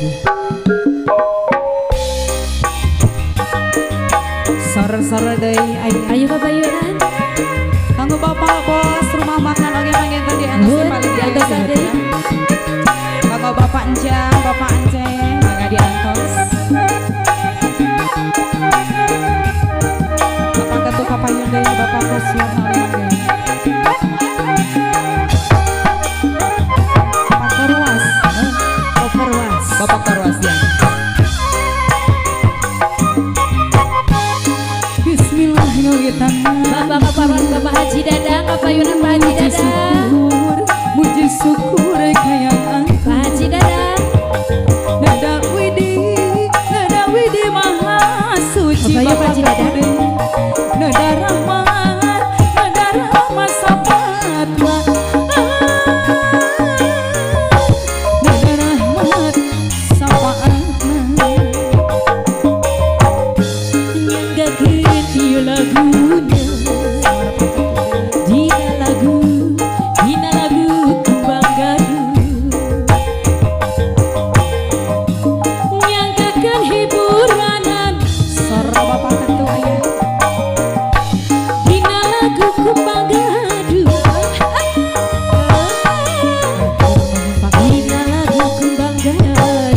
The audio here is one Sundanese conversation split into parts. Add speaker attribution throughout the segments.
Speaker 1: Dudu. Sore-sore deui ayo.
Speaker 2: Ayo papayunan.
Speaker 1: Kanggo bapak bos rumah makan oge panginten di atas paling
Speaker 2: Diantosan deui.
Speaker 1: Kanggo bapak Encang, bapak Enceng mangga diantos. Bapak ketua papayun deui, bapak Koswan mangga. Bapak Korwas,
Speaker 2: Korwas.
Speaker 1: Bapak Korwas ya. Bismillahirrahmanirrahim.
Speaker 2: Bapak Korwas, Bapak Haji Dadang, papayunan Pak Haji Dadang.
Speaker 1: Muji syukur kayaan
Speaker 2: Pak Haji Dadang.
Speaker 1: Nada widi maha suci
Speaker 2: Bapak Haji Dadang.
Speaker 1: Nada rahmat, nada rahmat sapatwa. Nada rahmat sapaatna.
Speaker 2: Nyanggakeun ieu laguna. Dina lagu kembang gaduh. Nyanggakeun hiburanan.
Speaker 1: Sora bapak ketua ya.
Speaker 2: Dina lagu kembang gaduh. Dina lagu kembang gaduh.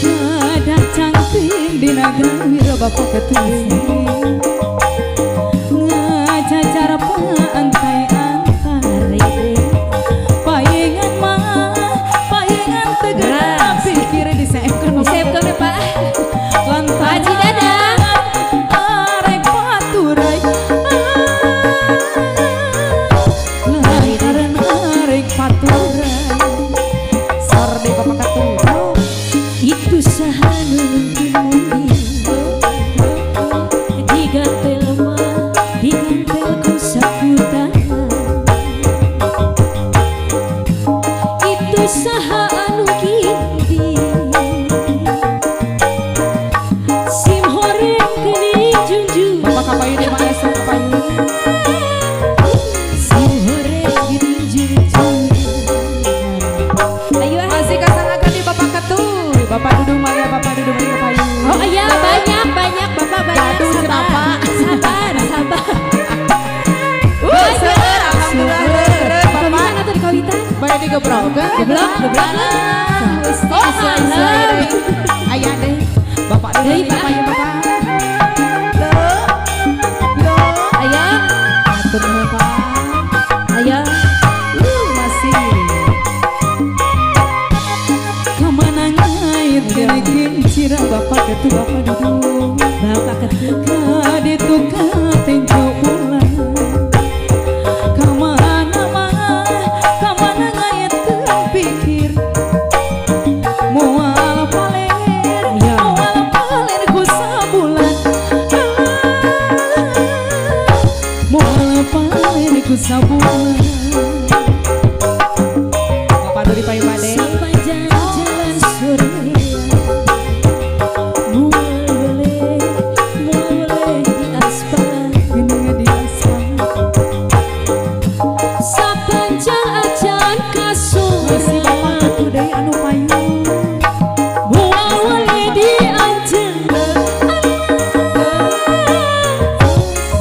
Speaker 1: Gadah cangking dina gawir bapak ketua. Ngacacar paantai antar. Payengan mah, payengan tegak pikir diseepkeun.
Speaker 2: Diseepkeun we Pak.
Speaker 1: Lantaran
Speaker 2: Pak Haji Dadang.
Speaker 1: Arek paturai. Lantaran arek paturai. Sor di bapak ketua.
Speaker 2: Itu saha nu nuntun mundi. Digantel mah, digantel ku sapu tangan. Itu saha anu gindi. Sim horeng geuning junjung.
Speaker 1: Bapak kapayun di mana esok kapayun.
Speaker 2: Sim horeng geuning junjung. Ayo ah.
Speaker 1: Masih kasangakeun di bapak ketu. Bapak Dudung mangga, bapak Dudung mangga kapayun.
Speaker 2: Oh iya, banyak banyak bapak banyak.
Speaker 1: Gaduh
Speaker 2: Sabar,
Speaker 1: cenah, Pak.
Speaker 2: sabar, sabar.
Speaker 1: Seueur alhamdulillah seueur
Speaker 2: Bapak
Speaker 1: bapak.
Speaker 2: mana tuh di kawitan?
Speaker 1: Bae digebrokeun.
Speaker 2: Geblok, geblok.
Speaker 1: Oh,
Speaker 2: alam.
Speaker 1: Aya deui. Bapak Dudung
Speaker 2: Deui,
Speaker 1: di
Speaker 2: Pak.
Speaker 1: kapayun bapak. Loh. Loh.
Speaker 2: Ayo,
Speaker 1: Atur nuhun Pak.
Speaker 2: Ayo.
Speaker 1: Masih. Kamana ngaitkeun kincir bapak ketua bapak Dudung.
Speaker 2: Bapak ketua.
Speaker 1: Kaditu ka tenjo ulah. Kamana mah, kamana ngaitkeun pikir. Moal paler,
Speaker 2: Iya.
Speaker 1: moal paler ku sabulan. Moal paler ku sabulan. Bapak Duri Payu Pade.
Speaker 2: Sepanjang jalan sore, mual weleh, mual weleh di aspal.
Speaker 1: Gini di aspal.
Speaker 2: Sapanjang acan
Speaker 1: Masih
Speaker 2: kasore,
Speaker 1: bapak ketu deui anu payun.
Speaker 2: Mual weleh di anjeunna.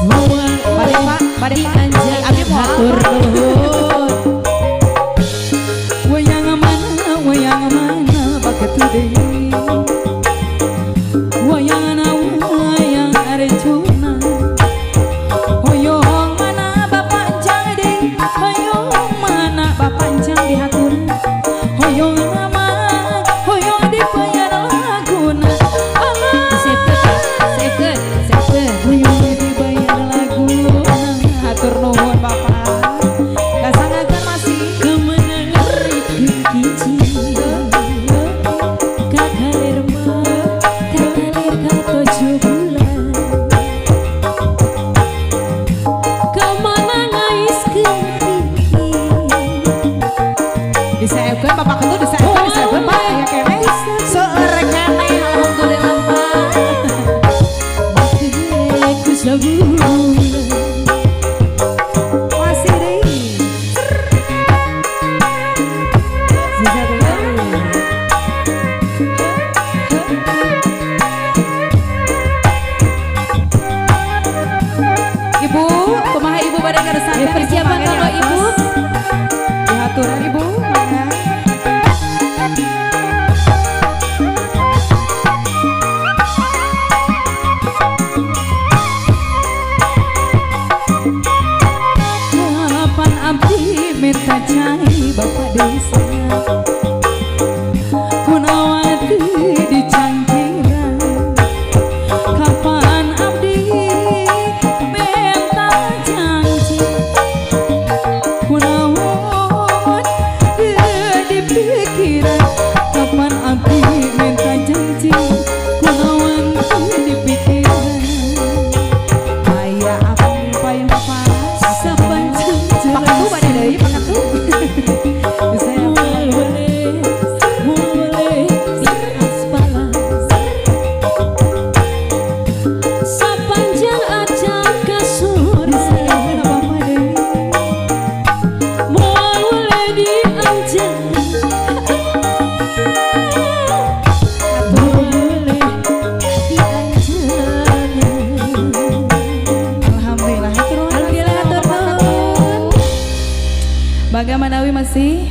Speaker 2: Mual
Speaker 1: Bade
Speaker 2: weleh
Speaker 1: Pak, bade
Speaker 2: di
Speaker 1: Pak.
Speaker 2: anjeunna.
Speaker 1: Abi moal.
Speaker 2: Hatur nuhun.
Speaker 1: Wayang mana baketu deui. Wayang wayang Arjuna. Hoyong mana bapak encang deui. Hoyong mana bapak encang dihatur. Hoyong nama, hoyong dibayar laguna.
Speaker 2: Seepkeun, Pak. Seepkeun, seepkeun.
Speaker 1: Hoyong dibayar laguna. Hatur nuhun bapak. Kasangakeun masih.
Speaker 2: Kemana ngaritkeun kincir. Kakaler mah, kakaler katojo bulan. Kemana ngaiskeun pikir.
Speaker 1: Diseepkeun bapak ketu, diseepkeun, diseepkeun Pak. Aya keneh. Seueur keneh alhamdulillah Pak.
Speaker 2: Ku sabulan.
Speaker 1: Masih deui. Ibu. Mangga. Kapan abdi minta cai Bapak Desa, kunaon teu dicangkiran. Kapan abdi minta janji, kunaon teu dipikiran. Kapan abdi minta janji, kunaon teu dipikiran. Aya abdi payung paras
Speaker 2: Sapanjang
Speaker 1: Pak Ketu bade deui, Pak Ketu. Saya
Speaker 2: Boleh, boleh diaspalan. Sapanjang acan kasur
Speaker 1: Saya Bapak deui.
Speaker 2: Boleh dianjang, boleh dianjang.
Speaker 1: Alhamdulillah. Hatur nuhun.
Speaker 2: Alhamdulillah, hatur nuhun.
Speaker 1: Bagaimana masih